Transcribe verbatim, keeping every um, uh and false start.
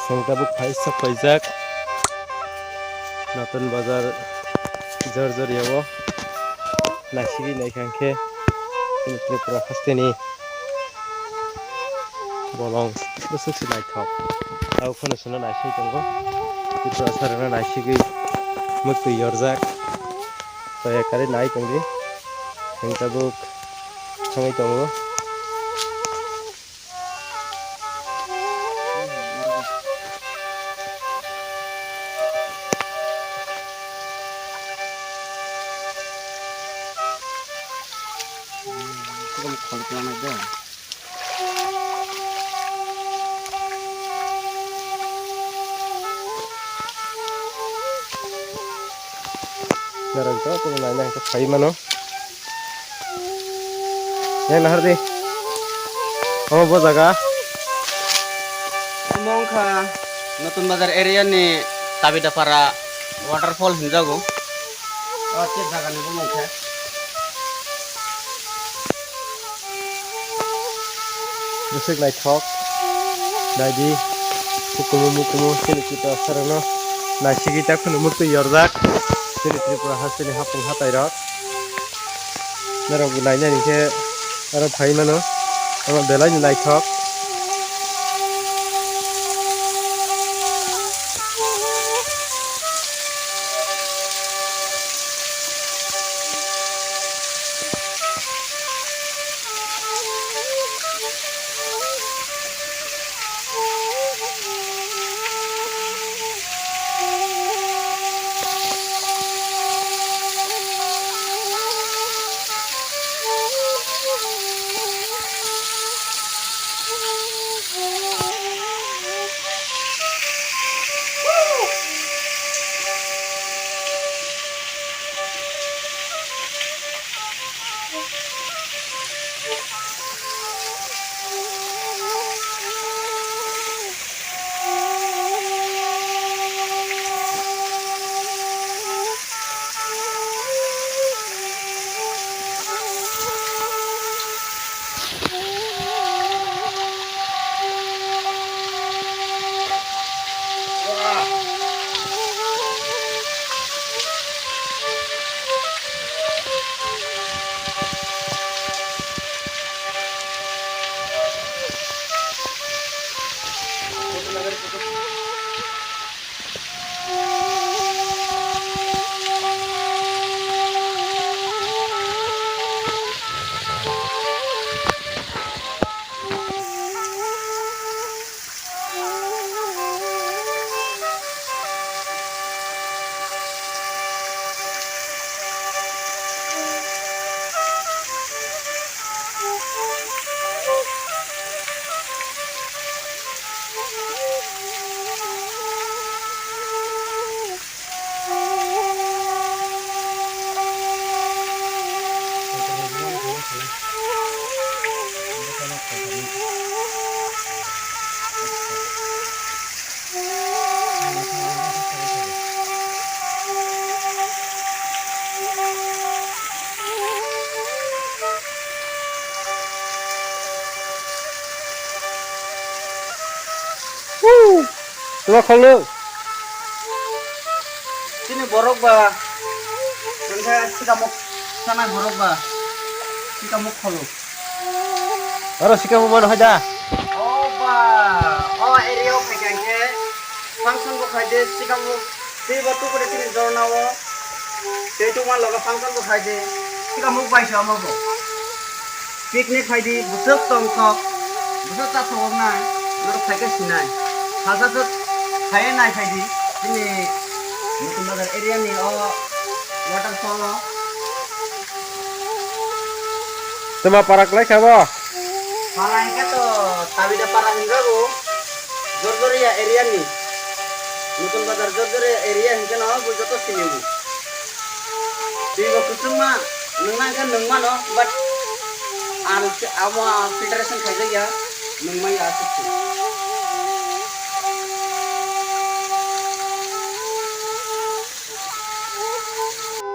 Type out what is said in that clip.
Sengtabuk phai sok paijak Notun Bazar Jorjoria o naisigi naikha hwnkhe chini Tripura hasteni bolong bwswk se naithok. Abo phano chwngno naisai tongo. Tripura sarano naisigwi mwtwi yorjak. Toya kari nai tongdi. Sengtabuk thangwi tongo. Narang to, to nai nang to khai mano. Yang nahar di. Oh, bo jaga. Omo wngkha Notun Bazar area ni Tabidapara waterfall hinjago. Oh, che jaga ni bo mungkha. Bwswk naithok. Naidi, hukumu mukumu chini Tripura sarano naisigwi ta khunu muktwi yorjak. Chini Tripura hasteni hapung hatairok. Norokbo nainani khe oro phai mano. Omo belai no naithok. Tuma kholo. Chini borok ba, tengkhe sikamuk sana borok ba, sikamuk kholo. Oro sikamuk mano hai da. O ba, o area o phaikha hwnkhe function bo khaide sikamuk twi bo tukuri chini jorna o. Tei tongma logo function bo khaide sikamuk bai se omo bo. Picnic phaidi, bwswk tongthok, bwswk chathok wngnai, norok phaikhe sinai. Salsa swk phaiwi nai phaidi, chini Notun Bazar area ni o waterfall o. Tuma para kwlai kha bo? Para hinkhe to Tabida para hinjago, Jorjoria area ni. Notun Bazar Jorjoria area hinkhe no bo joto sini bo. Twi bo kwchwngma, nwngna hwnkhe nwng mano, but ang se-, amo filtration khaijak ya, nwng maya aswk se.